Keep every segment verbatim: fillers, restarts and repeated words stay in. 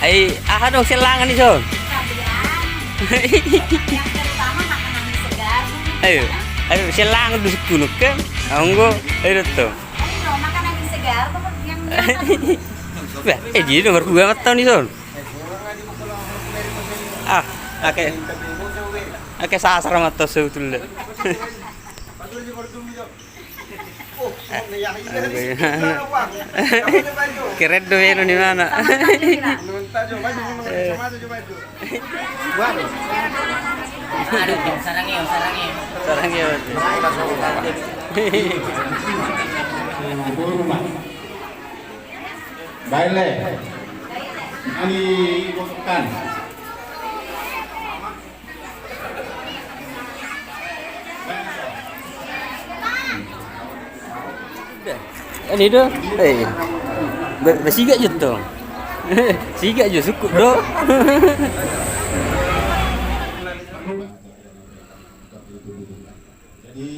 Eh, aha do sialangan i son? Ayo, ayo sialangan do sungkun kan? Anggo, ayo do. Bah, eh, dia nomor dua mata ni son. Ah, oke. Oke, sasar mata sebetulnya. Keren do, eno ni mana? Sarang iyo, sarang iyo. Sarang iyo. Baile. Ani ibotokan. Ini do. Eh. Ber-, bersiga jo to. Siga jo sungkun do. Jadi,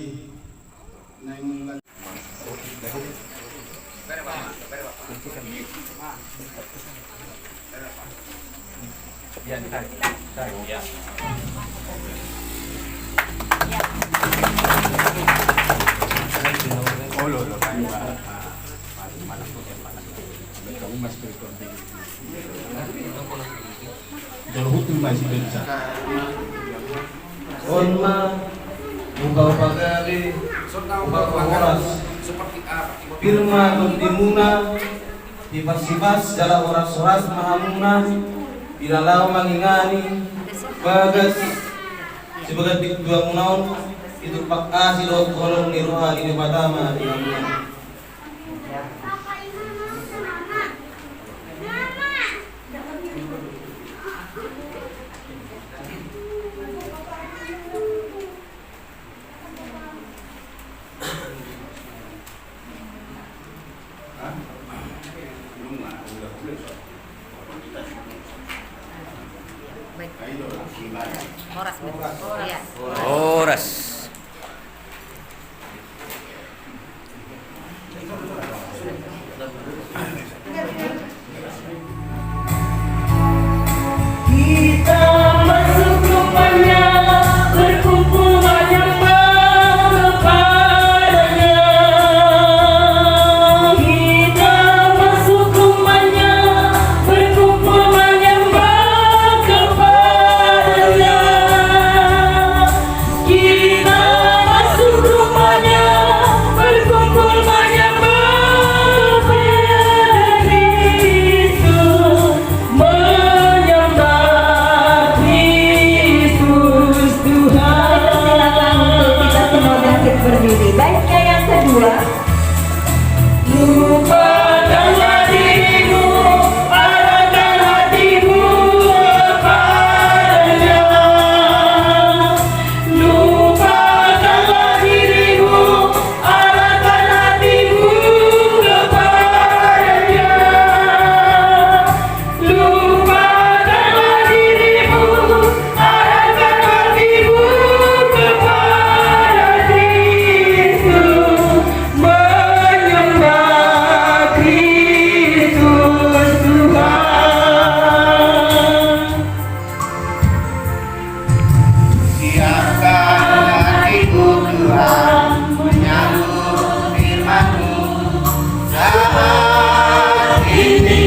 Jolo hutu ma si Bensa. On ma upa-upa gabe, upa-upa horas. Pir ma tondimuna, hipas-hipas jala horas-horas ma hamuna, di na laho mangingani bagas sibagas pintuamuna on, ditumpak asi dohot holong ni roha ni Debata ma di hamuna. Horas, betul. Iya. Horas. Kita masuk rumahnya, berkumpul menyembah kepada-Nya. Kita masuk rumahnya, berkumpul menyembah kepada-Nya. Kita masuk rumahnya, berkumpul menyembah Kristus, menyembah Kristus Tuhan. Kita silakan untuk kita semua bangkit berdiri. Baiknya yang kedua. Lupakanlah dirimu, arahkan hatimu kepada-Nya. Lupakanlah dirimu, arahkan hatimu kepada-Nya. Lupakanlah dirimu, arahkan hatimu kepada Kristus, menyembah Kristus Tuhan. Siapkan hatiku Tuhan, menyambut firman-Mu saat ini.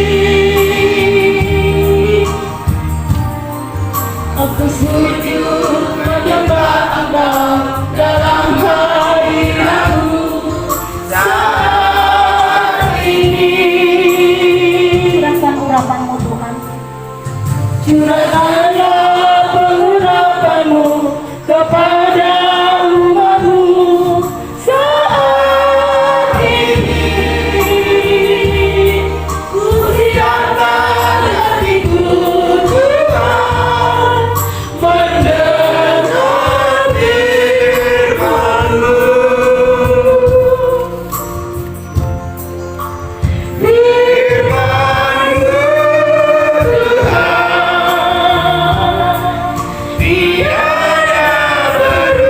Aku sujud menyembah Engkau dalam hadirat-Mu saat ini. Curahkan urapan-Mu, Tuhan. Curahkanlah pengurapan-Mu kepada umat-Mu saat ini. Ku siapkan hatiku, Tuhan, mendengar firman-Mu. Firman-Mu, Tuhan, tiada ber-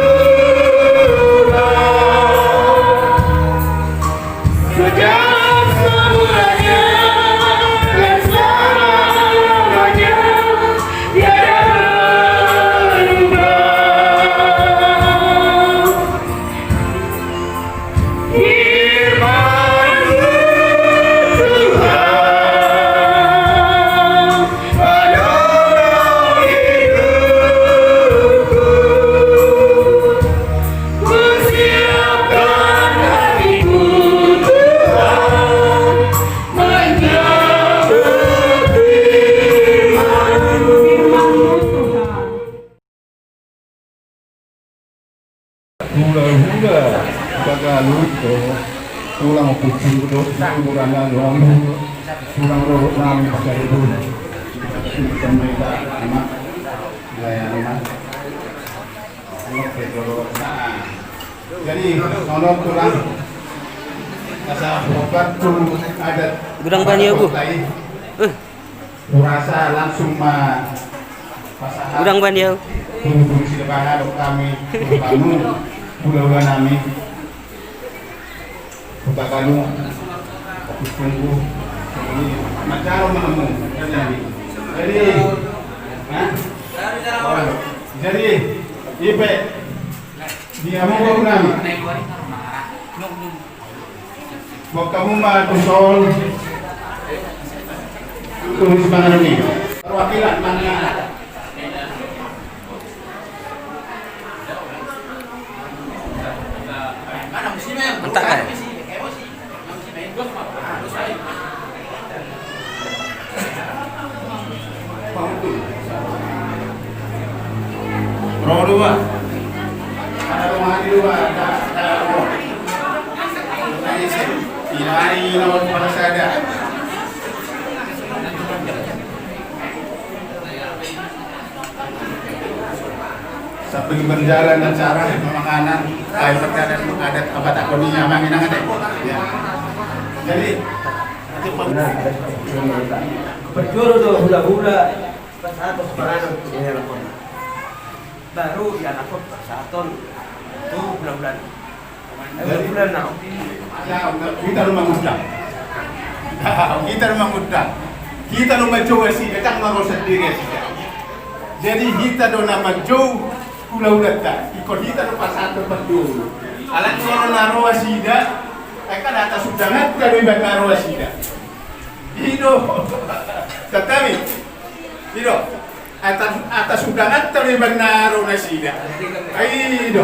Hula-hula Tagalog, tulang, pucung do, tulang do, tulang do nami Pasaribu. Jadi songon on tulang, asa hombar tu adat. Godang bani au, Bu. Hurasa langsung ma pasahat. Godang bani au. Tunggu-tunggu si depan adong kami, tamu, hula-hula nami. Huta Galung, Okus Tunggu, ini, manjalo ma hamu. Jadi, hah? Jadi, i pe, di hamu boru nami. Boan hamu ma tu son. Tu sipanganon i. Perwakilan mana? Mantap, kan? Ro do ba. Ada rumah di luar, ada, ada rumah. Ini, ini nomor kepala saya ada. Sambil berjalan acara pemakanan, ayo berjalan mengadat apa tak koni nyaman, enak ada. Ya. Jadi, berjuru do hula-hula, pas atas panganon, ya, lapor. Baru dianakon pasahaton tu hula-hula. Jadi, hita do mangundang. Hita do mangundang. Hita do manjou nasida, ndang na ro sandiri nasida. Jadi hita do na manjou hula-hulanta. Ingkon hita do pasahaton parjolo. Alai molo na ro nasida, ai kan atas undanganta do iba na ro nasida. I do. Santabi. I do. Atas, atas undanganta do iba na ro nasida. Ai do.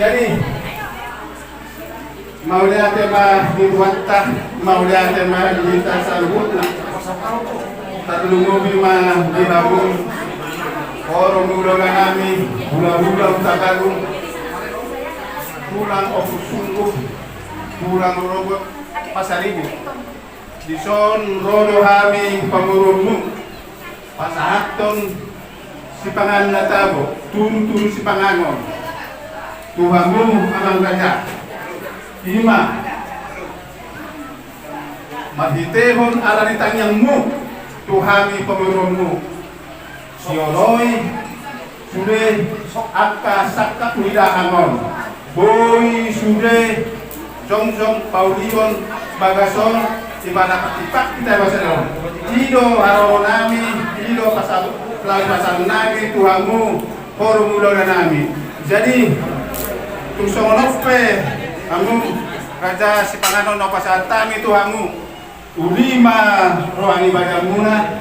Jadi, mauliate ma di Tuhanta, mauliate ma di hita saluhutna. Tarlumobi ma di hamu, hula-hula nami, hula-hula Huta Galung, tulang Okus Tunggu, tulang rorobot Pasaribu. Dison ro do hami pamoruonmu pasahathon sipanganon na tabo, turu-turu sipanganon tu hamu amang raja. I ma marhitehon ala ni tangiangmu tu hami pamoruonmu. Sioloi sude angka sangkap ni dahahang on. Boi sude jongjong paulion bagas on, ibana paktipak hita basa on. I do haroro nami, i do pasal, lagu pasal nami tu hamu, hula-hula nami. Jadi tung songon on pe hamu raja, sipanganon na hupasahat hami tu hamu. Uli ma roha ni badanmuna,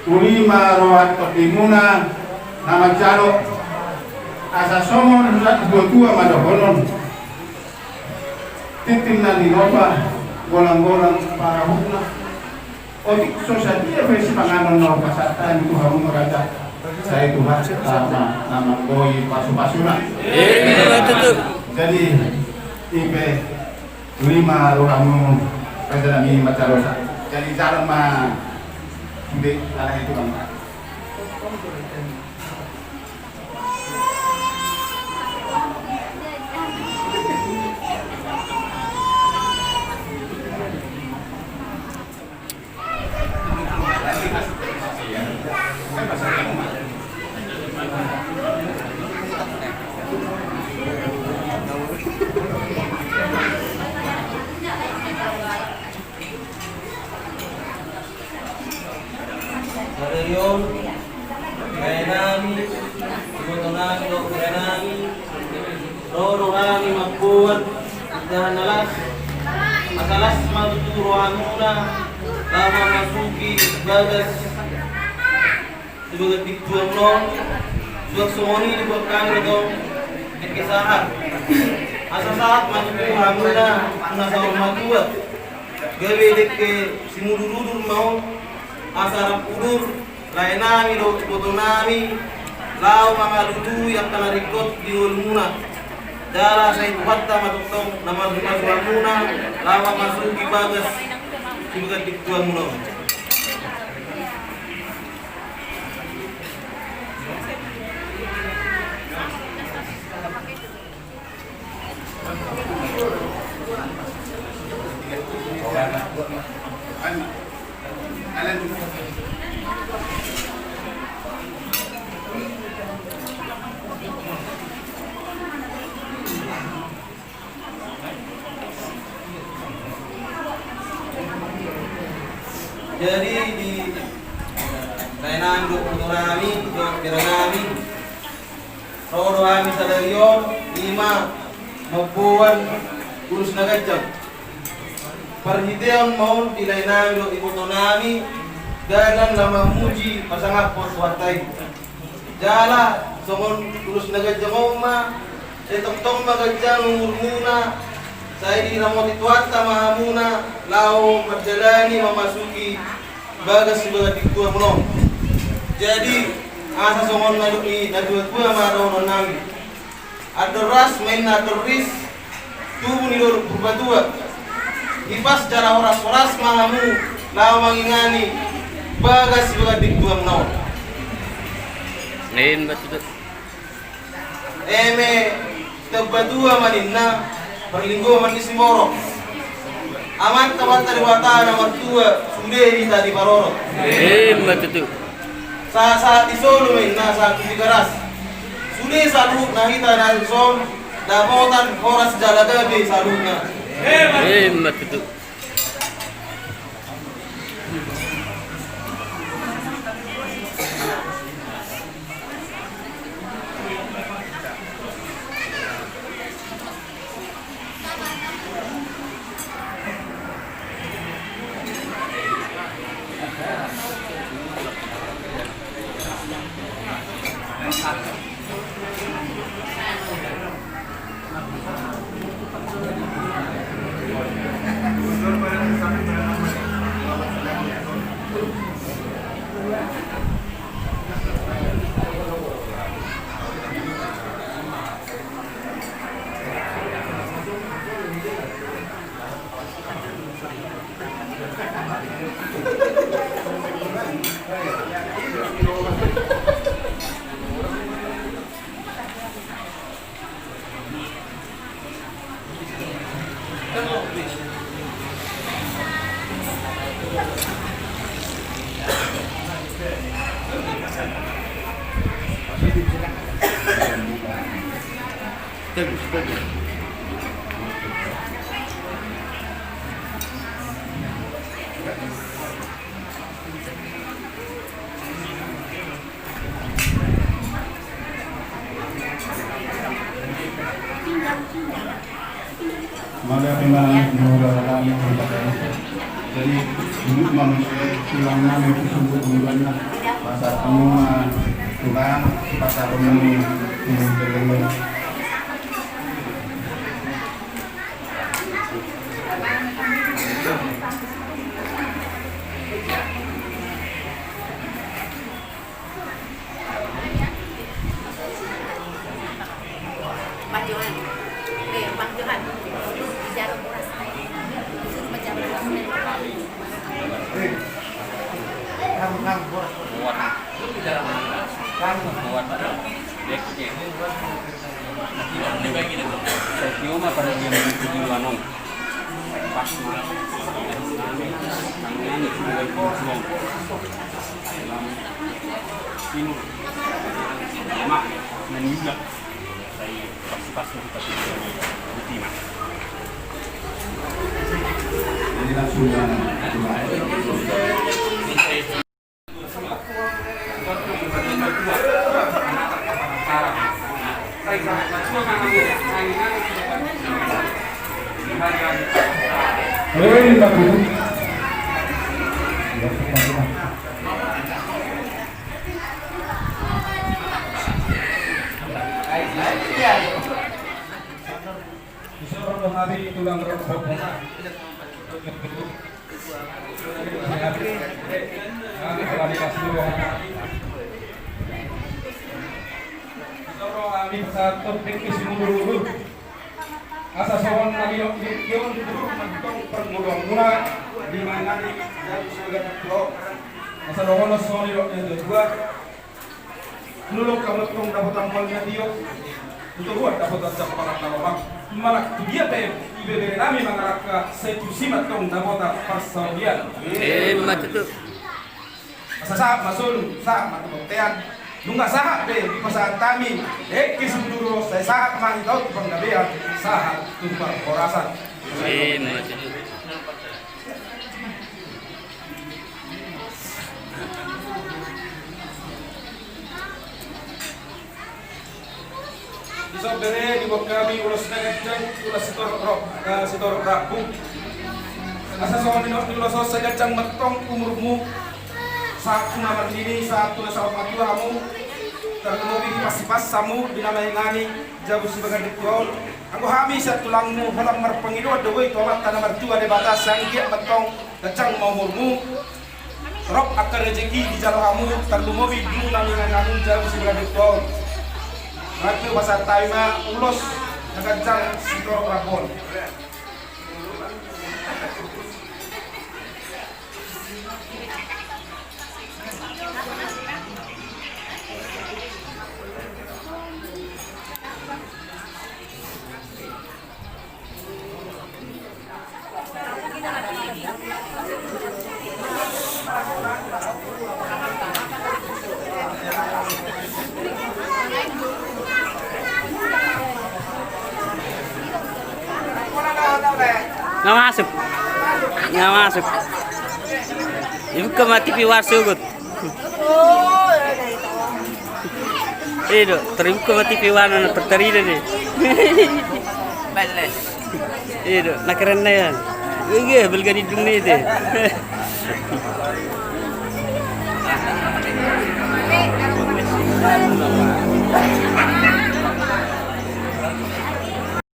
uli ma roha ni tondimuna, na manjalo. Asa songon hata ni natuatua ma dohonon: Tintin na linopa, golang-golang parahutna. Otik so sadia pe sipanganon na hupasahat hami tu hamu raja, sai Tuhanta ma na manggoi pasupasuna. Jadi i pe, uli ma rohamu raja nami, manjalo sa. Jadi jalan ma sude, ala itu kan. Sadari on, raja nami, iboto nami dohot raja nami, ro do hami mamboan indahan na las. Asa las ma tutu rohamuna laho mamasuki bagas, tu bagas pintu on. Suang songon i dibuat hami do tong dengke sahat. Asa sahat ma tutu hamuna tu na saur matua. Gabe dengke simudur-udur ma on, asa rap udur raja nami dohot iboto nami laho mangalului angka na ringkot di ngolumuna. Jala sai Tuhanta ma tongtong na marhite hamuna laho mamasuki bagas sibagas-bagasmuna on. Jadi di lae nami dohot iboto nami dohot bere nami, ro do hami sadari on, i ma mamboan ulos na ganjang. Parhitean ma on di lae nami dohot iboto nami, dalan na mamuji pasangaphon Tuhanta i. Jala songon ulos na ganjang on ma, sai tongtong ma ganjang umurmuna, sai diramoti Tuhanta ma hamuna laho manjalani mamasuki bagas sibagas-bagasmuna on. Jadi asa songon na didok ni natuatua ma dohonon nami: Andor ras ma inna andor ris, tubu ni dolok Purbatua. Hipas jala horas-horas ma hamu laho mangingani bagas sibagas-bagasmuna on. Emma tutu. Eme Purbatua ma ninna, parlinggoman ni simorop. Amanta Debata na martua, sude hita diparorot. Emma tutu. Sahat-sahat di solu ma inna sahat tu Tigaras. Sude saluhutna hita na dison dapotan horas jala gabe saluhutna. Emma tutu. Jadi duduk ma muse, tulang nami tu sungguh duluan na. Pasahat hamu ma tulang, pasahat hamu tu tulang. Bang Johan. Eh, Bang Johan. Bicara boras. Suruh baca boras. Boras. Boras. Dek, dek. Tio ma pada dia mengikuti wanong. Pas ma. Tangan itu berjuang. Timur. Mak, menunda. Pas, pas, pas. Ultima. Ini langsung yang Sahat tu dengke simudurudur. Asa songon na nidok ni dengke on, buruk ma antong parngoluanmuna di na mangan i, jala songon i do. Asa dohonon songon nidok ni natuatua. Nulung hamu antong dapotan mual na tio, tu toruan dapotan jamparan na lomak. Manang tu dia pe ibebere nami mangalangka, sai tusi ma antong dapotan parsaulian. Ima tutu. Asa sahat ma solu, sahat ma tu bontean. Nunga sahat pe dipasahat hami dengke simudurudur, sai sahat ma hita on tu panggabean, sahat tu parhorasan. Ima tutu. Dison bere diboan hami ulos na ganjang, ulos sitorop rap-, eh, sitorop rambu. Asa songon nidok ni ulos on, sai ganjang ma antong umurmu, sahat tu na marnini, sahat tu na saur matua hamu, tarlumobi dipasu-pasu hamu di na mangan i, jabu sibagas di tua on. Anggo hami sian tulangmu, holan marpangidoan do boi tu Amanta na martua Debata, sai anggiat ma antong ganjang ma umurmu, rap angka rejeki dijalo hamu, tarlumobi di na mangan hamu, jabu sibagas di tua on. Rap pe pasahat hami ma ulos na ganjang sitorop rambu on. Nga masuk. Nga masuk. Ibu ke mati piwar sugut. I do, tor ibuka ma T V wana na tor tarida dei. I do, na keren na ian. Ege, balga ni dung ni dei.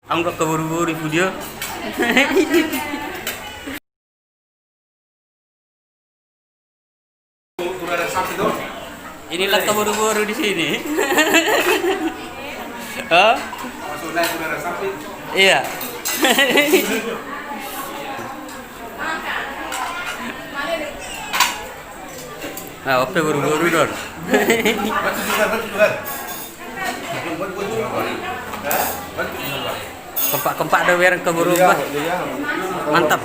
Anggo kaboru-boru i pudio. Inilah kaboru-boru di sini. Hah? Iya. Nah, oke, boru-boru don. Kempak-kempak do bereng ke boru bah. Mantap.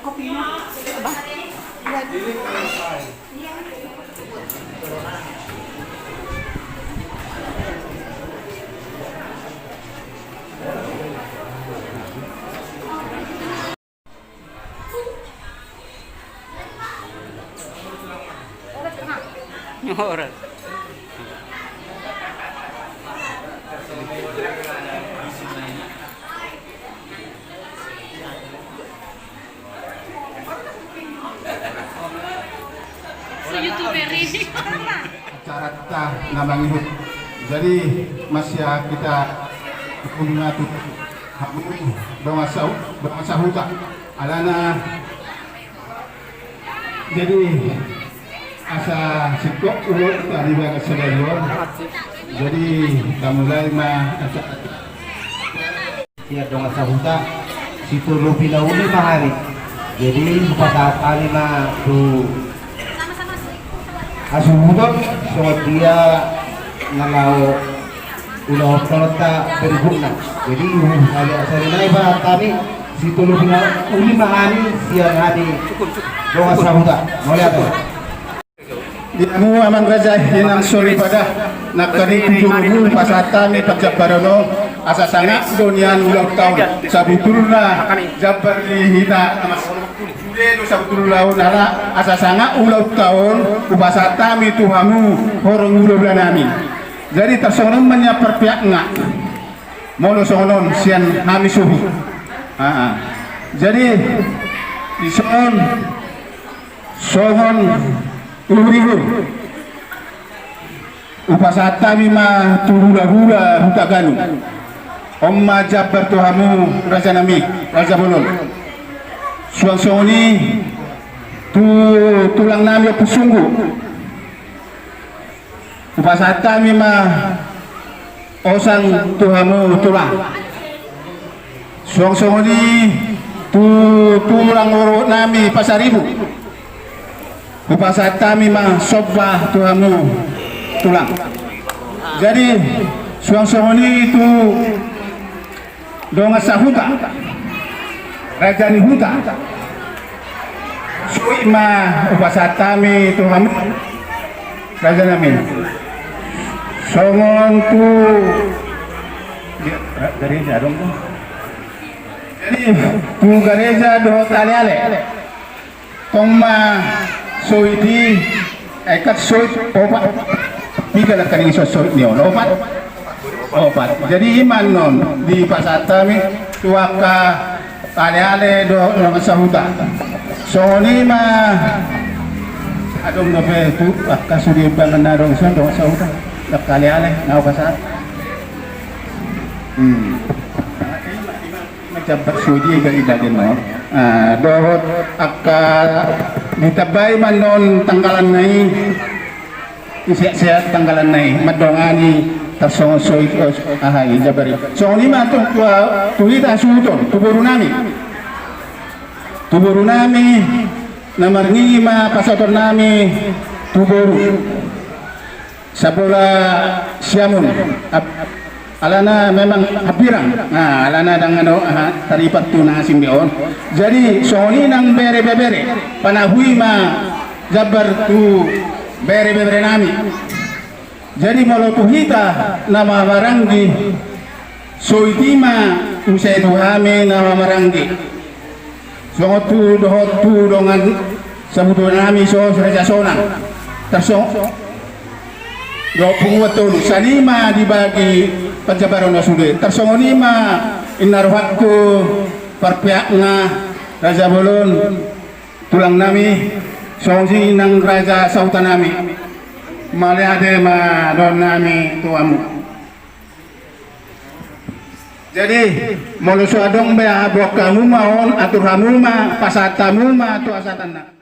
Kopi. Bah. Ora. Si YouTuber ini. Acara kita na mangihut. Jadi, masih kita mengatur dongan sau-, dongan sahuta. Alana, jadi, asa singkop ulo tadi bagas sadarion. Jadi, kita mulai ma acara. Ia dongan sahuta, sitolopi na uli ma hami. Jadi, hupasahat hami ma tu hasuhuton, songon dia na laho ulaonta berikutna. Jadi, hali asa rinai pasahat hami, sitolopi na uli ma hami, sian hami dongan sahuta. Mauliate. Di hamu amang raja, inang soripada, nangkaning tu jolomu pasahat hami panjambaran on, asa sangap do nian ulang taon, sabutulna jambar ni hita na marsude do sabutulna on, ala asa sangap ulang taon, hupasahat hami tu hamu horong hulahula nami. Jadi tarsongon on ma nian parpeakna, molo songon on sian hami suhut. Aa. Jadi, dison, songon uhur-uhur. Hupasahat hami ma tu hulahula Hutaganup. On ma jambar tu hamu raja nami, raja bolon. Suang songon i, Tu tulang nami Ompusunggu, hupasahat hami ma osang tu hamu tulang. Suang songon i tu tulang rorobot nami Pasaribu, hupasahat hami ma somba tu hamu tulang. Jadi suang songon i tu dongan sahuta, raja ni huta. Suhut ma hupasahat hami tu hamu, raja nami. Songon tu, ya, ra-, gareja adong tu. Jadi tu gareja dohot ale-ale. Tong ma suhut i, eh, kan suhut opat. Piga na kan ingkon suhut ni on? Opat? Opat. Jadi i ma annon dipasahat hami tu angka ale-ale dohot dongan sahuta. Songon i ma adong dope tu angka sude imbangan na adong i son dongan sahuta. Angka ale-ale na hupasahat. Hmm. Jambar suhut i, iba-iba do on. Ah, dohot angka ditambai ma annon tanggalanna i, disehat-sehat tanggalanna i, mandongani tarsongon suhut, os-, aha i, jambar i. Songon i ma tu, tu, tu hita hasuhuton, tu boru nami. Tu boru nami, na marnini ma pasahaton nami tu boru. Sabola Siamun, ap-, alana memang hambirang. Nah, alana ndang adong, aha, taripat tu na asing be on. Jadi songon i nang bere-bebere, panahui ma jambar tu bere-bebere nami. Jadi molo tu hita na marhahamaranggi, suhut i ma muse tu hami na marhahamaranggi. Songon tu dohot tu dongan sahuta nami, so, Raja Sonang. Tarsong-, dohot punguan tolu, sian i ma dibagi panjambaran na sude. Tarsongon i ma inna rohangku, parpihakna Raja Bolon, tulang nami, songon i nang raja sahuta nami. Mauliate ma dohonon nami tu hamu. Jadi molo so adong be aha, boan hamu ma on, atur hamu ma, pasahat hamu ma tu hasahatanna.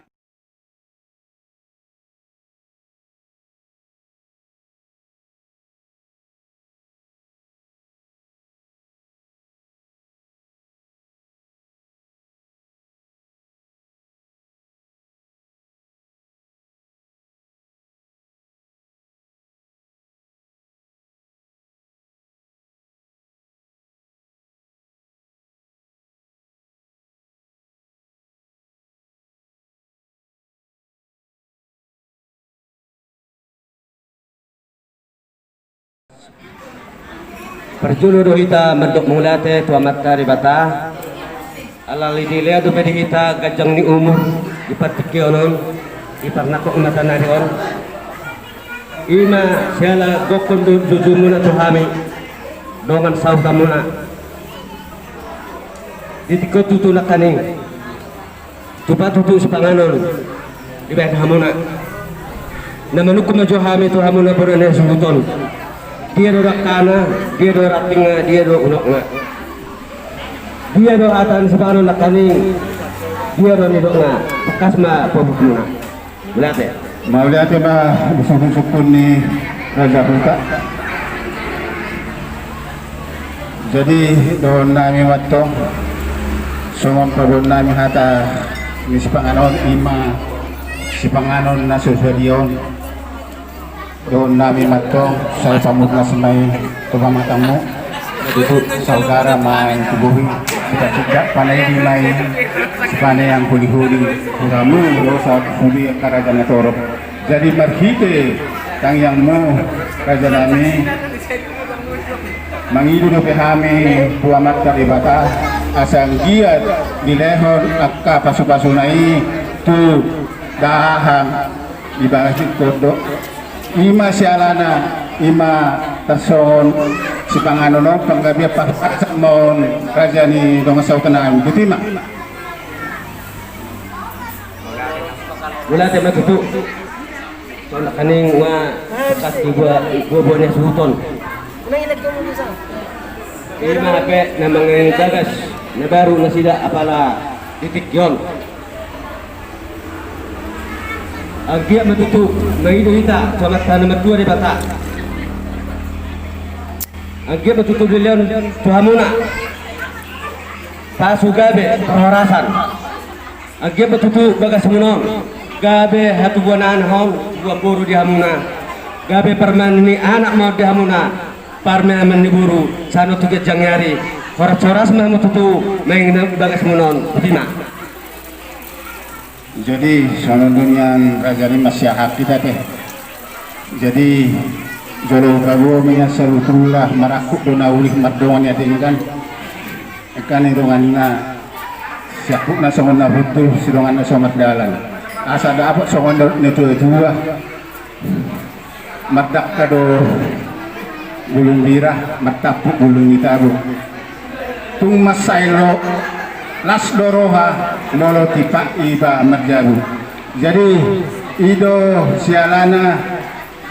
Parjolo do hita mandok mauliate tu Amanta Debata. Ala dilehon dope di hita ganjang ni umur di partingkian on, di parnangkok ni mata nari on. I ma siala gokhon do jujumuna tu hami dongan sahutamuna. Di tingki on tutu nangkaning tupa tutu sipanganon dibahen hamuna. Na manungkun ma jo hami tu hamuna bona ni hasuhuton. Dia do dangkana, dia do rantingna, dia do unokna. Dia do hata ni sipanganon nangkaning, dia do nidokna. Tangkas ma pahomuna. Mauliate. Mauliate ma di sungkun-sungkun ni raja huta. Jadi dohonon nami mantong, songon paboaon nami hata ni sipanganon, i ma sipanganon na so sadia on. Dohonon nami mantong, sai pamurnas ma i tu pamatangmu. Tutu saudara ma i tu bohi, sipacida panaili ma i, sipaneang holi-holi. Ulamu dosa huli angka raja na torop. Jadi marhite tangiangmu, raja nami, mangido dope hami tu Amanta Debata asa anggiat dilehon angka pasu-pasuna i tu dahahang di bagas ingkon do. I ma sialana, i ma tarsongon sipanganon on, panggabean, pasu-pasuna on, raja ni dongan sahuta nami. Botima. Mauliate ma tutu. Songon nangkaning ma tangkas di boa-boa ni hasuhuton. I ma hape na mangihuthon bagas na baru nasida apala di tingki on. Anggiat ma tutu mangido hita tu Amanta na martua Debata. Anggiat ma tutu dilehon tu hamuna pasu gabe parhorasan. Anggiat ma tutu bagasmuna on gabe hatubuan anak on, hatubuan boru di hamuna. Gabe parumaen ni anak ma on di hamuna, parumaen ni boru, sahat tu ginjang ni ari. Horas-horas ma hamu tutu mangido bagasmuna on. Botima. Jadi songon i do nian raja ni masiahat hita pe. Jadi jolo paboa ma nian, sabotulna marangkup do na uli mardongan i, ate, kan. Kan i donganna, siangkupna songon na hundul, sidonganna songon mardalan. Asa dapot songon na tua-tua. Mardangka do bulung bira, martampuk bulung ni tabo. Tung mansai ro, las do roha, molo tipak iba marjabu. Jadi i do sialana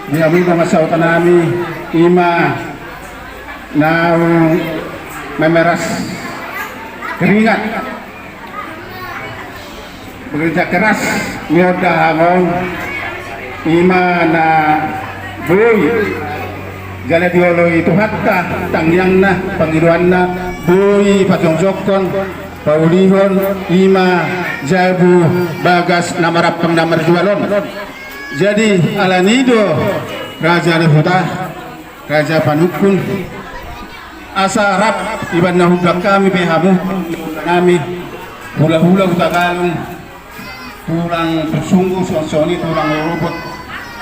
di hamu dongan sahuta nami, i ma naung memeras keringat, bekerja keras, nion dahahang on, i ma na boi jala dioloi Tuhanta tangiangna, pangidoanna, boi pajongjongkon, paulihon, i ma jabu bagas na marampang na marjual on. Jadi alani i do raja ni huta, raja panungkun, asa rap iban na hundang hami pe hamu, nami, hula-hula Hutagalung, tulang Sunggu songon i, tulang rorobot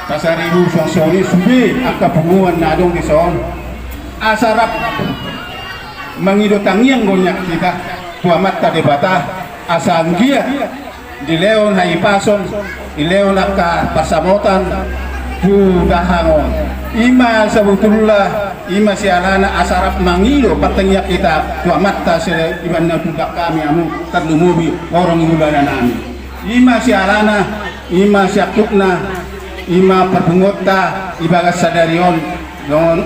Pasaribu songon i, sude angka punguan na adong dison, asa rap mangido tangiang gonian hita tu Amanta Debata, asa anggiat dilehon hahipason, dilehon angka pansamotan tu dahahang on. I ma sabotulna, i ma sialana asa rap mangido partangiangan hita tu Amanta, selain iban na hundang hami hamu, tarlumobi horong ni hulahula nami. I ma sialana, i ma siangkupna, i ma parpunguanta di bagas sadari on. Dongan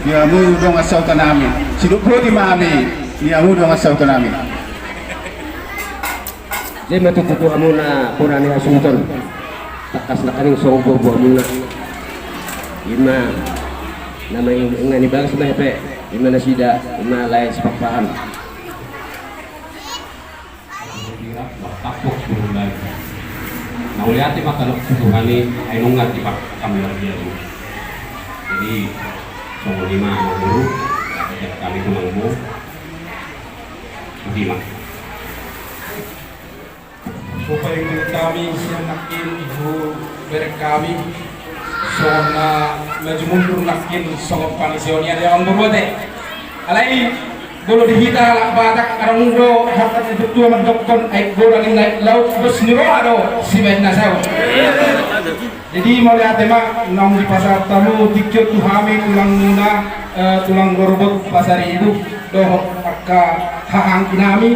di hamu dongan sahuta nami, sidok boti ma hami di hamu dongan sahuta nami. Jadi ma tutu tu hamu na bona ni hasuhuton, tangkas nangkaning songon gogo hamuna. I ma na mangingani bagas ma hape, i ma nasida, i ma lae Sipakpahan. Tampuk sepuluh lagi. Mauliate ma tadok tu Tuhan i, ai nunga tipak kami lagi ya. Jadi songon i ma, amang boru, kami tulang boru. Botima. Supaya kami sian nangkin ibu berek kami songon na maju mundur nangkin songon pangiseon i, ate, amang boru, ate. Alai molo di hita halak Batak adong do hata ni natuatua mandokkon, aek godang ninna aek laut, dos ni roha do sibaen na saut. Jadi mauliate ma naung dipasahat hamu tingki on tu hami tulangmuna, eh, tulang rorobot Pasaribu dohot angka hahaanggi nami.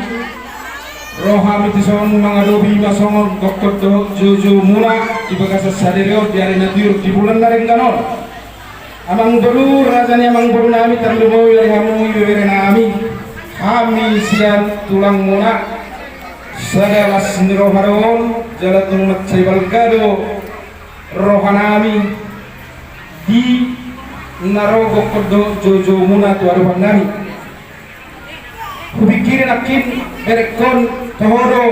Ro hami dison mangadopi ma songon gokkon dohot joujou muna di bagasan sadari on, di ari na tiur, di bulan na denggan on. Amang boru, raja ni amang boru nami, tarlumobi dari hamu ibebere nami, hami sian tulangmuna, sada las ni roha do on, jala tung mansai balga do roha nami di na ro gokkon dohot joujou muna tu adopan nami. Hupingkiri nangkin berekkon toho do,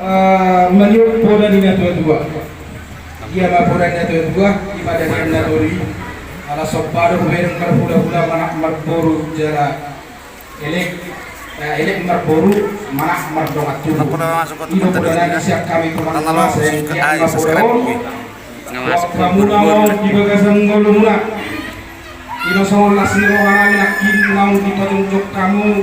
eh, maniop poda ni natuatua. Ia ma poda ni natuatua, i ma darian na tolu i. Ala somba do hubereng marhulahula manang marboru jala elek, eh, elek marboru manang mardongan tubu. I do poda nami sian hami tulang na, sai anggiat ma poda on. Waktu muna on di bagasan ngolumuna. I ma songon las ni roha nami nangkin naung dipajongjong hamu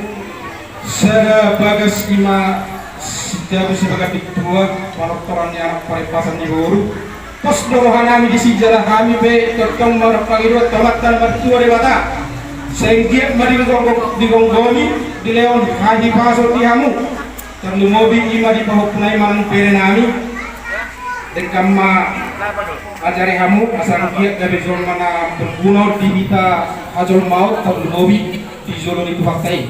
sada bagas, i ma sitiabu sibagas pintua, panortoran ni anak, paripasan ni boru. Pos do roha nami disi jala hami pe tongtong marpangidoan tu Amanta na martua Debata. Sai anggiat ma digomgom-, digomgomi, dilehon hahipason di hamu. Tarlumobi i ma di pahompu nami manang bere nami. Denggan ma ajari hamu asa anggiat gabe jolma na berguna di hita hajolmaon, tarlumobi di jolo ni Tuhanta i.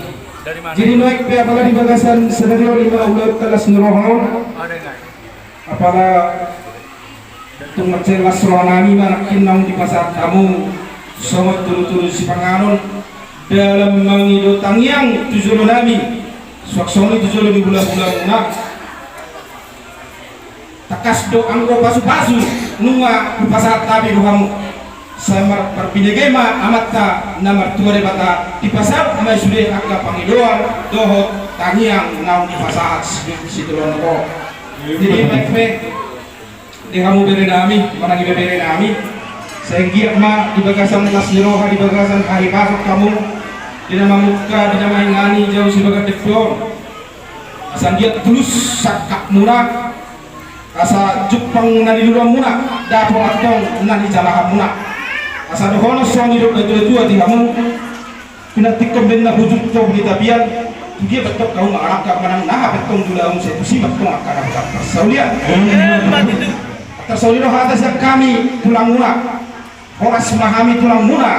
Jadi nuaeng pe apala di bagasan sadari on, i ma ulaonta las ni roha on, Apala tung mansai las rohanami ma nangkin naung dipasahat hamu songon tudutudu sipanganon dalam mangido tangiang tu jolonami, suang songon i tu jolo ni hulahulamuna. Tangkas do anggo pasupasu nunga hupasahat hami tu hamu. Sai marbinege ma Amanta na martua Debata, dipasaut ma i sude angka pangidoan dohot tangiang naung dipasahat si, si tulang ko. Jadi baik pe di hamu berenami, manang ibeberenami, sai anggiat ma di bagasan las ni roha, di bagasan hahipason hamu, di na mamungka, di na maingani, jalo sibagas dengke on. Asa anggiat tulus sangkapmuna, asa jumpang na niluluanmuna, dapot antong na nijalahanmuna. Asa dohonon songon nidok ni natuatua di hamu, pinantikhon bahen na hujur tobu ni tapian, tu dia pe antong hamu mangalangka manang na hape antong di ulaon, sai tusi ma antong angka na parsaulian. Parsaulian do hata sian hami tulangmuna. Horas ma hami tulangmuna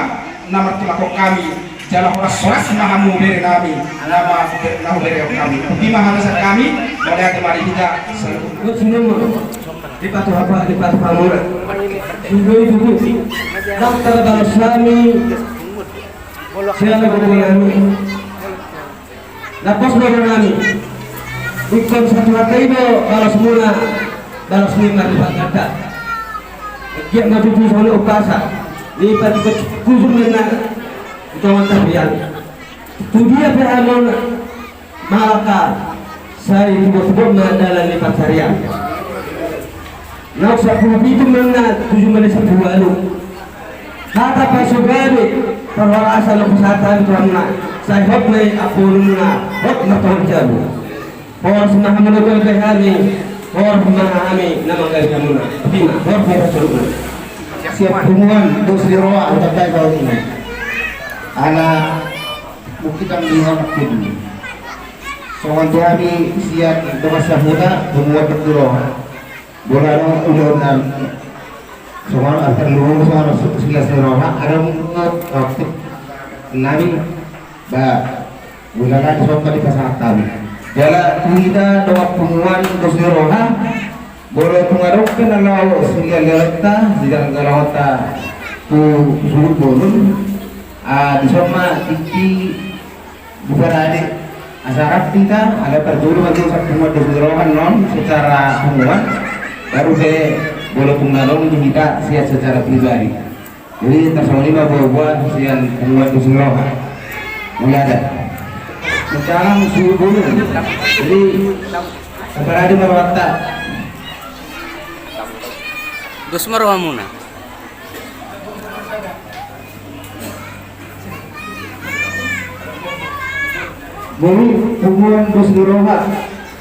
na martulakhon hami, jala horashoras ma hamu berenami na ma, na huberehon hami. Boti ma hata sian hami, mauliate ma di hita saluhutna. Dipatupa, dipatupa muna. Indo i tutu. Dang tarbalos hami sian gogo nami. Na pos do rohanami. Ingkon satu hata i do balosmuna, balos ni marlipat ganda. Anggiat ma tutu songon umpasa ni patikot hujur ni na di tonga tapian. Tu dia pe hamu mangalangka, sai tibotibot ma dalan ni pansarian. Naung sampulu pitu ma na tuju ma na sampulu ualu. Hata pasu gabe, parhorasan na hupasahat hami tu hamuna, sai hot ma i ampuonmuna, hot martongon jabu. Horas ma hamu na gabe hami, horas ma hami na manggabe hamuna. Boti ma, horas ma i pasahaton. Sian punguan dos ni roha, utambai baoa. Ala mungkin kami di hamu kini. Songon tu hami sian dongan sahuta, punguan dos ni roha. Bola do ulaon nami. Songon arta luhur, songon silas ni roha, adong waktu nami, ba, bola nami songon dipasahat hami. Jala tu hita dongan punguan dos ni roha, molo tung adong pe na laho silianlianonta, sidalandalanonta tu suhut bolon, ah, dison ma tingki diparade. Asa rap hita, ala parjolo ma tu sian punguan dos ni roha annon secara punguan, baru pe molo tung na adong di hita sian secara pribadi. Jadi tarsongon i ma boaboa sian punguan dos ni roha. Mulai da. Mencalang suhut bolon. Jadi taparade ma rohanta. Dos ma rohamuna. Molo punguan dos ni roha,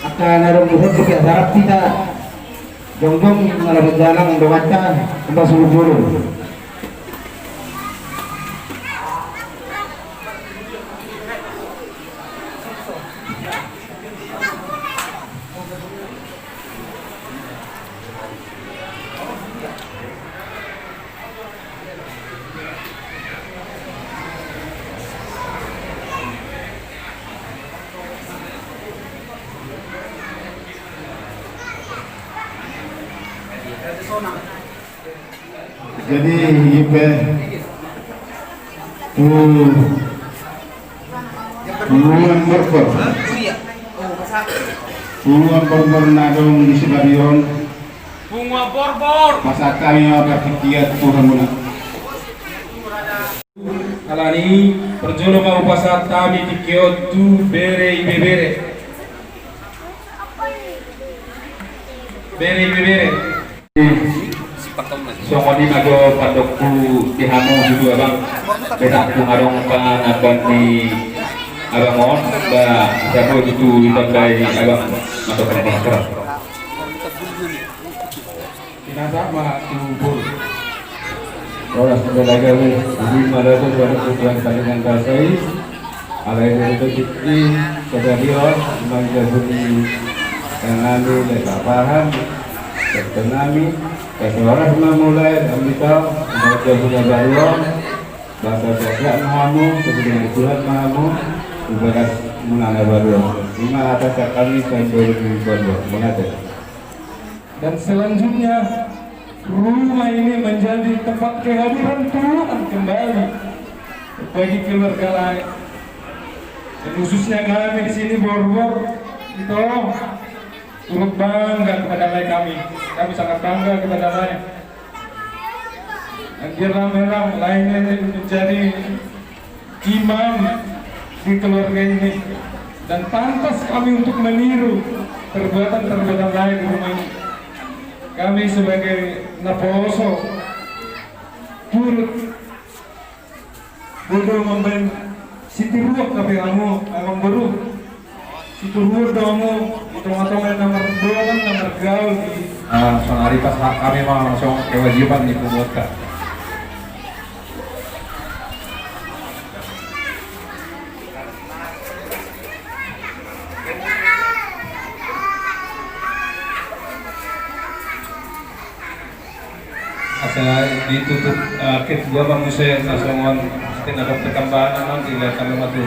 angka na adong dohot di asa rap hita jongjong mangalap jalang donganta, umpa suhut bolon. Jadi, i pe tu punguan borbor. Punguan borbor na adong di Sibarion. Punguan borbor. Pasahat hami ma partingkian tu hamuna. Alani, parjolo ma hupasahat hami tingki on tu bere ibebere. Bere ibebere. Songon i ma jo pandokku di hamu tutu abang. Betak tung adong panambahan ni abang on, ba, sabo tutu ditandai abang. Mantap, mantap, mantap. Pinasa ma tu bor. Horas ma hita gabe, uli ma hita tu badan ketua yang paling kasai. Alai dari rezeki sadari on, manjabuni tanami, leka paham, tanami, kasai horas ma mulai, ambitau, manjabuni baru on, basa sehat ma hamu, kemudian Tuhan ma hamu, ibarat munana baru on. Ima atas kami, saya boleh mengucapkan, mengatur. Dan selanjutnya, rumah ini menjadi tempat kehadiran Tuhan kembali bagi keluarga lain. Dan khususnya kami di sini, Borbor, itu turut bangga kepada Lae kami. Kami sangat bangga kepada Lae. Dan biarlah memang Lae ini menjadi imam di keluarga ini, dan pantas kami untuk meniru perbuatan-perbuatan Lae di rumah ini. Kami sebagai naposo turut bodo mambaen sitiruon hape hamu, amang boru. Sitiruon do hamu di tonga-tonga na mardongan, na margaul di. Ah, sonari pas ha-, hami ma songon kewajiban ni punguanta. Asa ditutup, eh, ketua ma muse na songon, asa na dok perkembangan non, tinggal kami ma tu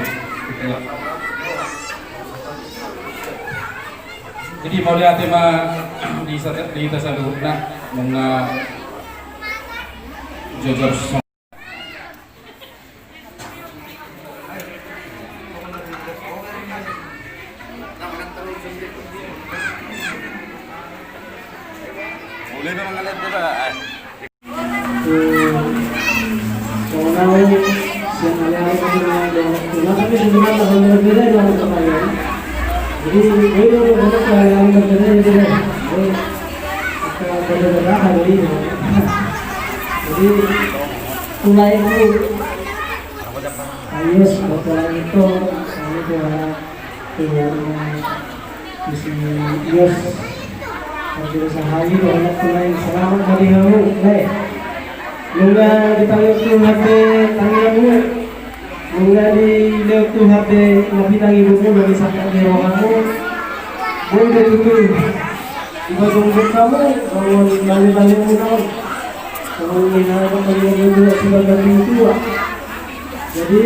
ketua. Jadi mauliate ma di sa-, di hita saluhutna, nunga jojor. Jadi, mulai dulu. Ayos, waktu lagi itu, kami tuh anak keluarga di sini. Ayos, waktu sahali, anak tuh lain. Selamat hari hamu, eh. Nunga dipaingot Tuhan pe tangiangmu. Nunga dilehon Tuhan pe na pinangidomu na disangkap ni rohamu. Boi do tutu dipajongjong hamu, bangun bale-balemu na on. Songon i na, songon i na, sudah ganti tua. Jadi,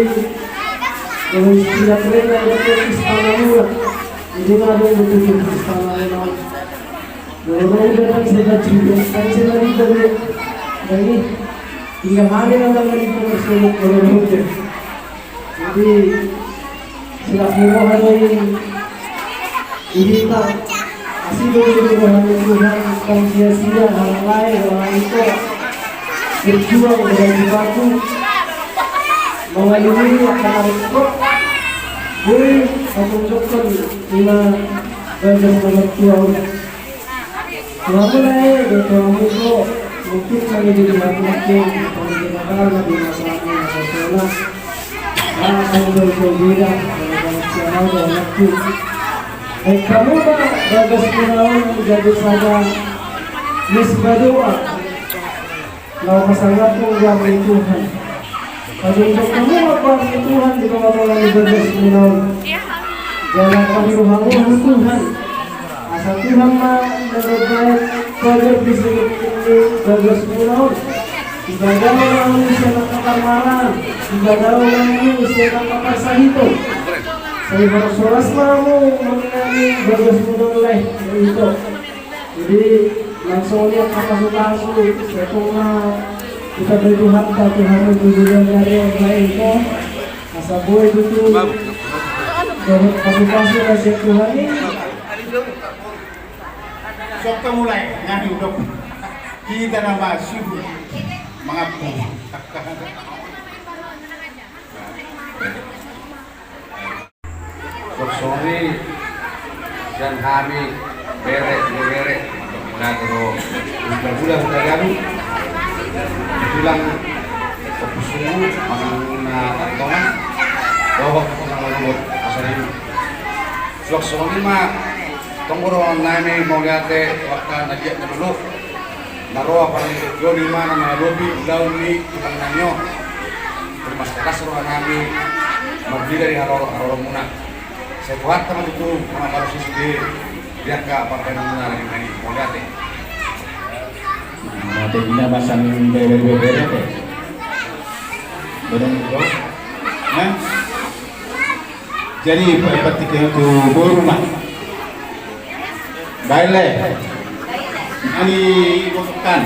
kalau istilah keren, ada ke istana murah. Jadi, na adong do tutu istana murah. Kalau mau udah kan saya baca juga, kan saya lagi dari, dari, tinggal hari nama lagi terus, kalau mau udah. Jadi, silaturahmi ini, ini, Pak, hasil dari rohani Tuhan, tong sia-sia, hal lain, hal itu, berjuang dengan jiwaku, mengalungi akan arus kok, gue, menunjukkan lima bagas nomor dua. Tuamu na e, do tuamu do, mungkin kami di rumah mungkin, kami di rumah karena di rumah kami, rumah sekolah. Nah, kami berbeda, kalau kami sekarang ada waktu. Eh, kamu, Pak, bagas menaun jadi saja. Yes, berdoa. Laho pasangaphon goar ni Tuhan. Pajongjong hamu ma goar ni Tuhan di tonga-tonga ni bagasmuna on. Jala paboa hamu ma Tuhan. Asa Tuhan ma na mambaen pagar di sini bagasmuna on. Sipadaon ma hamu sian angka parmaraan, sipadaon ma hamu sian angka parsahiton. Sai horas-horas ma hamu mangihut bagasmuna on, Lae, ito. Jadi, langsung lihat apa suka aku, siapa mah kita berdoa, Tuhan itu juga dari yang lain, kok. Asa boi itu tuh, dapat kasih-kasih kasih Tuhan ini. Sok kamu mulai, ngadu dok. Kita nama suhu, mengapa? Songon i, sian hami bere, bere, na ro, bulan-bulan tagadu, tulang, Ompu Sungu, Amang na Antona, dohot Amang Lubot, asa ni. Suang songon i ma, tong boru nami mauliate, wakka na liat na lolo. Na ro apala ni joni ma na mangalobi ulaon ni tulang nami on. Terima kasih roha nami marbida di haroro, haroromuna. Sai Tuhanta ma tutu mangapala sude di angka parbaenanmuna lagi nami. Mauliate. Mauliate. Ina ma sian bere-bere. Benar, bro? Hah? Jadi, pa-, patik tu boru ma. Baen, Lae. Kami gosokkan.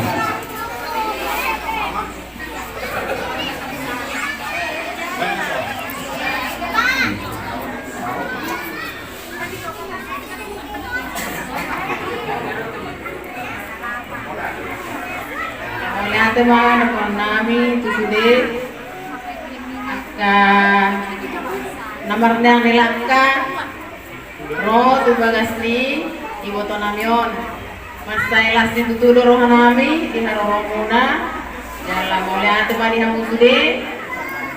Mauliate ma dohonon nami tu sude angka na marnang ni langka ro tu bagas ni iboto nami on. Mansai las situtu do roha nami di haroromuna. Jala mauliate ma di hamu sude.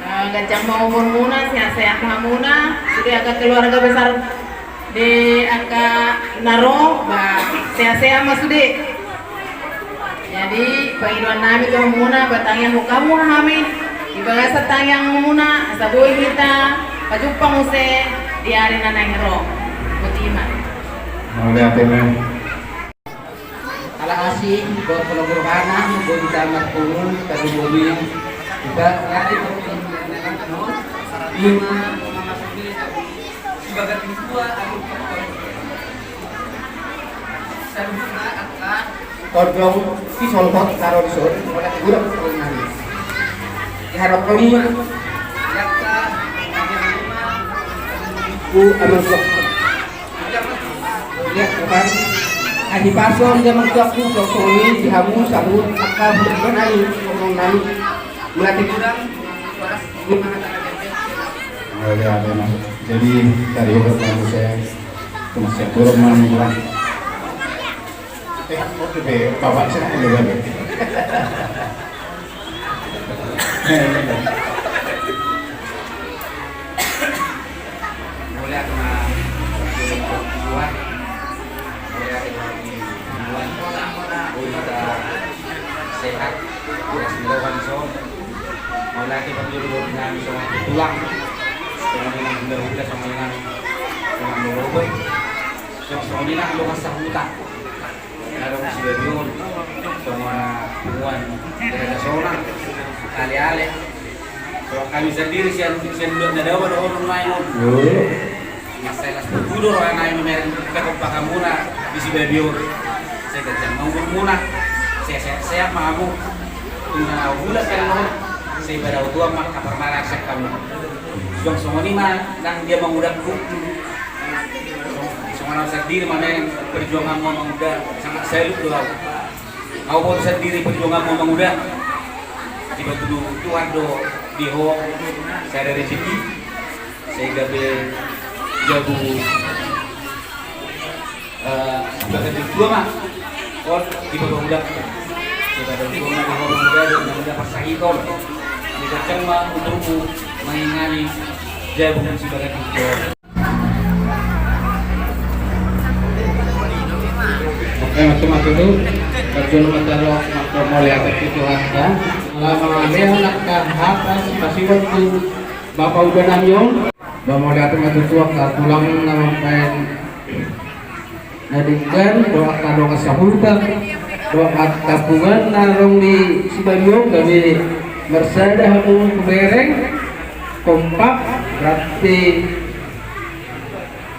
Eh, ganjang ma umurmuna, sehat-sehat ma hamuna. Sude angka keluarga besar di angka na ro, ba, sehat-sehat ma sude. Jadi pangidoan nami tu hamuna, ba tangiangkon hamu hami di bagasan tangiangmuna, asa boi hita pajumpang muse di ari na naeng ro. Botima. Mauliate ma. Ala asi dohot holong ni rohana, boi hita marpungu, tabi boi. Iba, jadi, ima, iba ganti dua, aku. Saluhutna angka tondong sisolhot na ro dison, mauliate godang tu nami. Diharap kami ma, angka, ku amang suak. Ia, Tuhan. Ai hipason di amang suakku, songon i di hamu saluhut angka hurang nami, hurang nami. Mauliate godang. Mauliate ma. Jadi, tadi udah kamu saya. Cuma siap burung malam gua. Eh, oke, be, bapak saya ada lagi. Mauliate ma. Mauliate ma. Mauliate ma. Sehat. Mauliate ma. Mauliate ma. Mauliate ma. Songon i nang hula-hula, songon i nang, songon i nang lolo. Songon i nang dongan sahuta na adong di Sibabi on, songon na punguan Dera Dasona, ale-ale. Songon hami sandiri sian, sian ulaon na dao ma dohonon nami on. Mansai las tutu do roha nami mamereng pakompakamuna di Sibabi on. Sai ganjang ma umurmuna, sai sehat-sehat ma hamu. Tung na bulat kan on, sai badau tuan ma angka parmaraan sian hamu. Suang songon i ma nang dia mangudangku. Songon au sandiri mamereng perjuanganmu mangudang, sangat salut do au. Au boto sandiri perjuanganmu mangudang. Dipatudu Tuhan do di ho sada rezeki. Sehingga pe jabu, eh, sebagai tua ma. Kon di bawah udah. Sebagai tua ma di ho mangudang, mangudang pasahiton. Di kacang ma umurmu mangingani jabu sebagai tua. Oke, mantap, mantap, tutu. Parjolo ma taruhon mauliate tu Tuhanta. Ala mangalean angka hata sipasahat tu bapa uda nami on. Ba mauliate ma tutu angka tulang na mambahen na denggan, dohot angka dongan sahuta, dohot angka punguan na adong di Sibabi on, gabe marsada hamu hubereng, kompak, berarti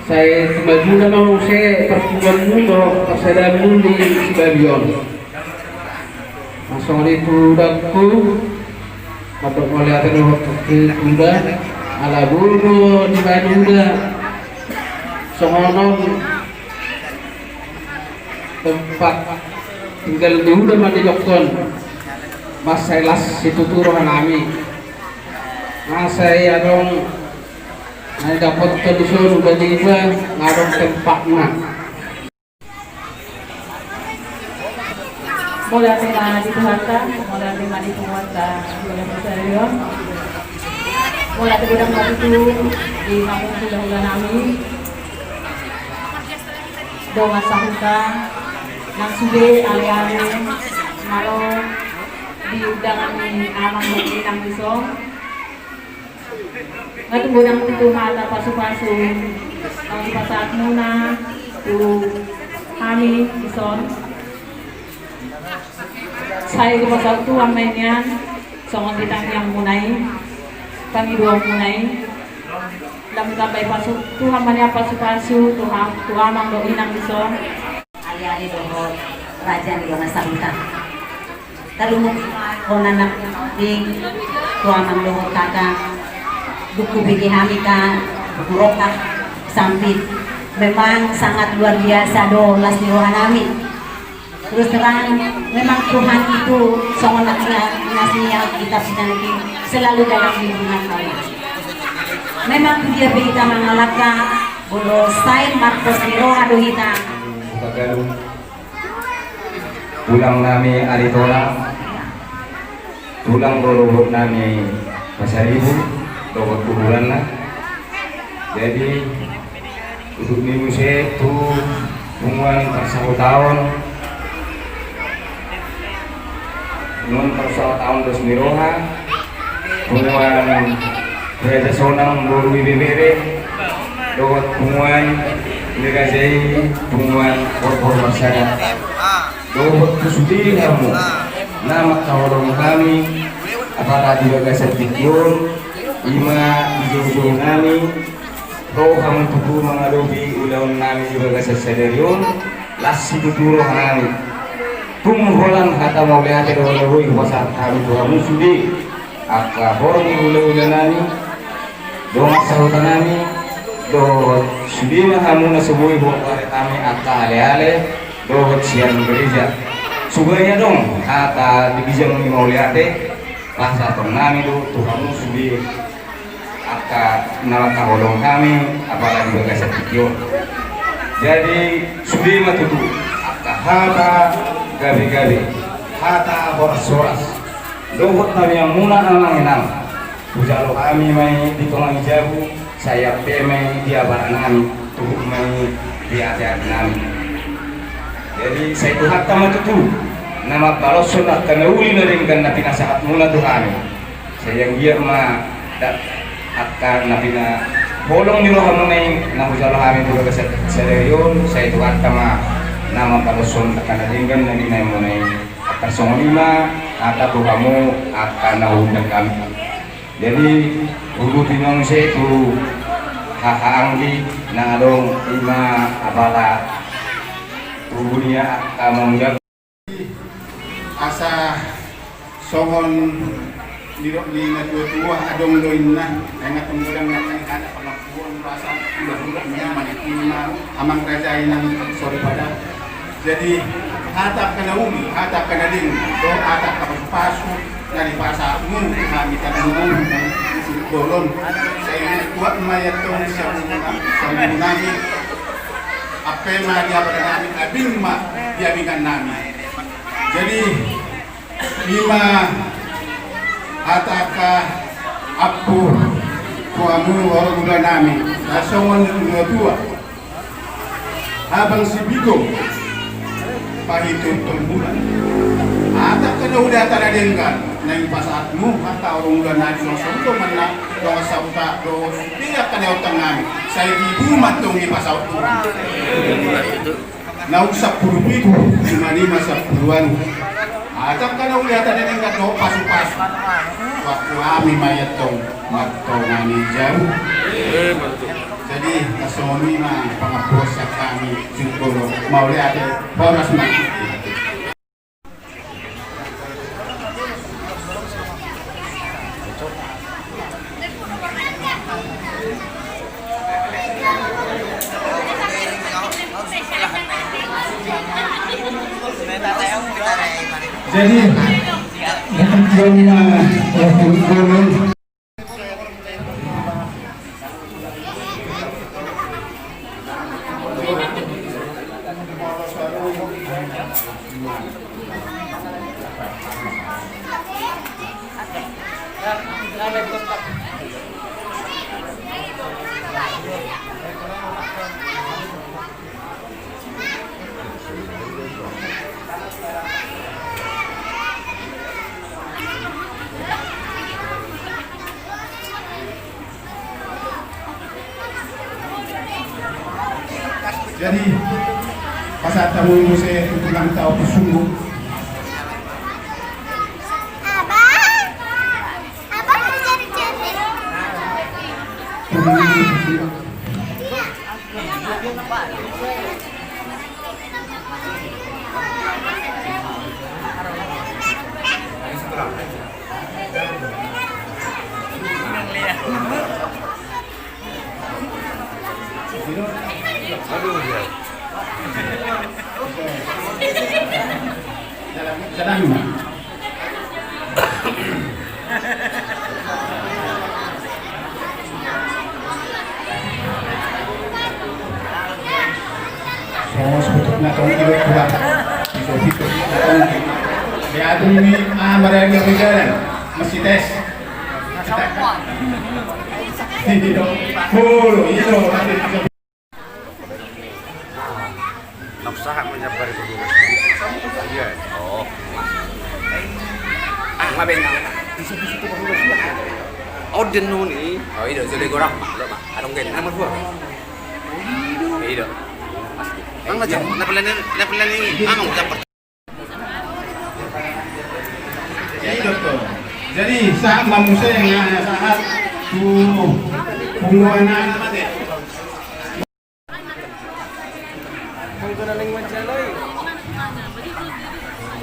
sai tumaju nama muse parpunguanmu dohot parsadaanmu di Sibabi on. Songon i tu dangku, mandok mauliate dohot tu uda, ala boru do di baen uda. Songon on tempat tinggal ni uda ma di dokon. Mansai las situtu roha nami. Mansai adong na didapothon dison uda niba, nga adong tempatna. Mauliate ma di Tuhanta, mauliate ma di punguanta, mauliate ma sarion. Mauliate godang ma tutu di hamu hula-hula nami. Dongan sahuta, nang sude ale-ale na ro di undangan ni amang dohot inang dison. Nga tung godang tutu hata pasu-pasu naung dipasahatmuna tu hami dison. Sai dipasahat Tuhan ma i nian songon tangiangmuna i, pangidoanmuna i. Ndang ditambai pasu, Tuhan ma nian pasu-pasu tu ha-, tu amang dohot inang dison. Ale-ale dohot Raja ni dongan sahuta. Tarlumobi tu anak ni, tu amang dohot kakak, dung hubege hami kan, dung hurongkap, sambit. Memang sangat luar biasa do las ni roha nami. Terus terang, memang Tuhan itu songon na, na, na siap kita pinanti selalu dalam lindungan Allah. Memang dia pe hita mangalangka, molo sai marpos ni roha do hita. Tulang nami Aritonang, tulang do dohot nami Pasaribu, dohot kuburanna. Jadi, untuk ni muse tu punguan parsahutaon, punguan parsahutaon dos ni roha, punguan Raja Sonang boru Ibebere, dohot punguan ni raja i, punguan Porpor Marsada. Dohot tu sude hamu na mangkaholongi hami, apala di bagasan tingki on, ima di joujou nami, ro hamu tutu mangadopi ulaon nami di bagasan sadari on, las situtu roha nami. Tung holan hata mauliate do na boi hupasahat hami tu hamu sude. Angka horong ni hulahula nami, dongan sahuta nami, dohot sude ma hamu na so boi hupasahat hami angka aleale dohot sian gereja. Subaen adong hata di ginjang ni mauliate, pasahaton nami do tu hamu sude angka na mangkaholongi hami, apala di bagasan tingki on. Jadi, sude ma tutu angka hata gabegabe, hata horashoras, dohot tangiangmuna amang inang. Hujalo hami ma i di tonga ni jabu, sai ampe ma i di abara nami, tuhuk ma i di ateate nami. Jadi, sai Tuhanta ma tutu na mambaloshon angka na uli na denggan na pinasahatmuna tu hami. Sai anggiat ma da-, angka na pinaholong ni rohamuna i na hujalo hami tu bagasan sadari on, sai Tuhanta ma na mambaloshon angka na denggan na binahenmuna i. Angka songon i ma hata tu hamu angka na huundang hami. Jadi, hubuti ma muse tu hahaanggi na adong, ima apala tubu ni angka mangujak. Asa songon nidok ni natuatua, adong do inna, inna tumbolang na kani hana pangappuan rasa hulahula ni maniku ni maru amang raja inang soripada. Jadi hata angka na uli, hata angka na denggan, do hata angka pasupasu na dipasahatmu tu hami tamu di sini bolon. Sai kuat ma i antong sian guru nami, ampe ma di abara nami, abing ma di abingan nami. Jadi ima hata angka ampu tu hamu horong ula nami, na songon natuatua. Habang sipigo pahitung tong bulan. Hata angka na uli, hata na denggan na dipasahatmu hata horong ula nami, songon songon do manna dongan sahuta dohot sude angka na i ontang nami. Sai tibu ma antong dipasahat Tuhan. Naung sampulu pitu ima nima sampulu ualu. Hata angka na uli, hata na denggan dohot pasupasu. Waktu hami ma i antong martonga ni jabu. Jadi na songon i ma pangampuon sian hami. Sungkolo mauliate, horas ma. Jadi, eh, Jadi pasahat hamu muse tu tulang ta Ompu Sunggu. Songon suhut na tongki do tulang. Piso-piso na tongki. Diatur ni ah, marani di jalan. Masih tes. Iyo. Polo, iyo. Nang usaha menyebar itu dulu. Iya. Oh. Ah, nggak benar. Orden nuni. Oh, iya, jadi gorang. Lo, Pak. Anong gen? Nomor dua. Iya. Nang macam, na pilihan, na pilihan ini, anong dapat? Jadi, sahat ma muse, nga sahat tu punguan anak mate.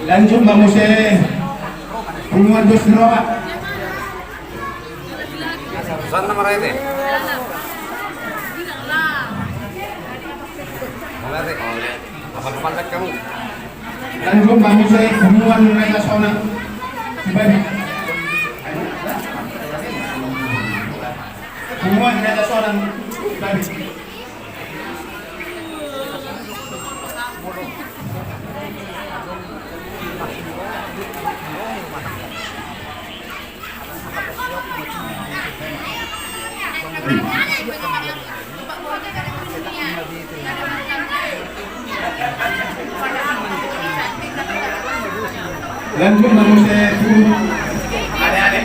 Lanjut ma muse punguan dos di roha. Suan na maraite. Maraite. Apa depan kamu? Lanjut ma muse punguan Raja Sonang. Sibadi. Punguan Raja Sonang. Sibadi. Lanjut ma muse tu ade-ade.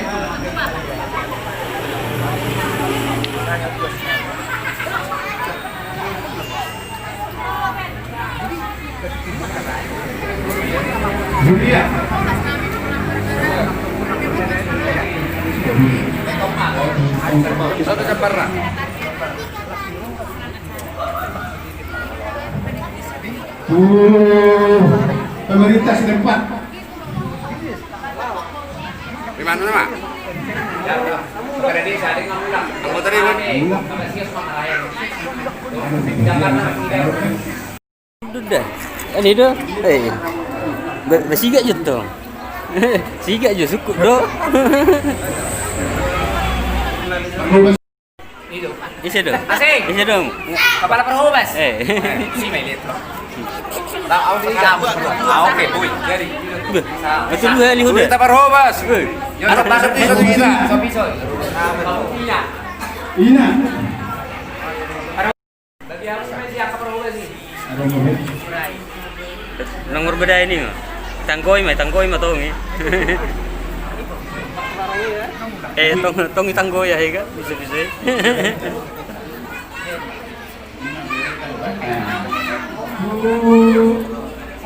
Julia. Satu jambarna. Tuh, pemerintah setempat. Di mana nama? Anggota dewan. Duda. Ini do. Eh. Ber-, bersiga jo tong. Siga jo, cukup do. Ise do? Asik. Ise do? Kepala Parhobas. Eh. Si Melit. Ah, oke, boi. Jadi. Beh, betul juga, Lihuda. Berita Parhobas. Eh. Yang tetap masuk di satu kita. Ina. Bagi apa sih, Pak, siapa Parhobas ini? Nang berbeda ini, tanggoi ma, tanggoi ma tong i. Eh, tong, tong i tanggoi ya, ya kan? Bisa-bisa.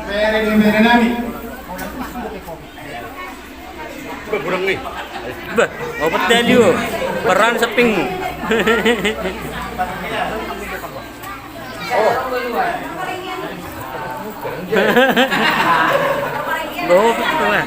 Bere, bere nami. Beh, kurang nih. Beh, opat tali, oh. Peran sepingmu. Beh, opat tengah.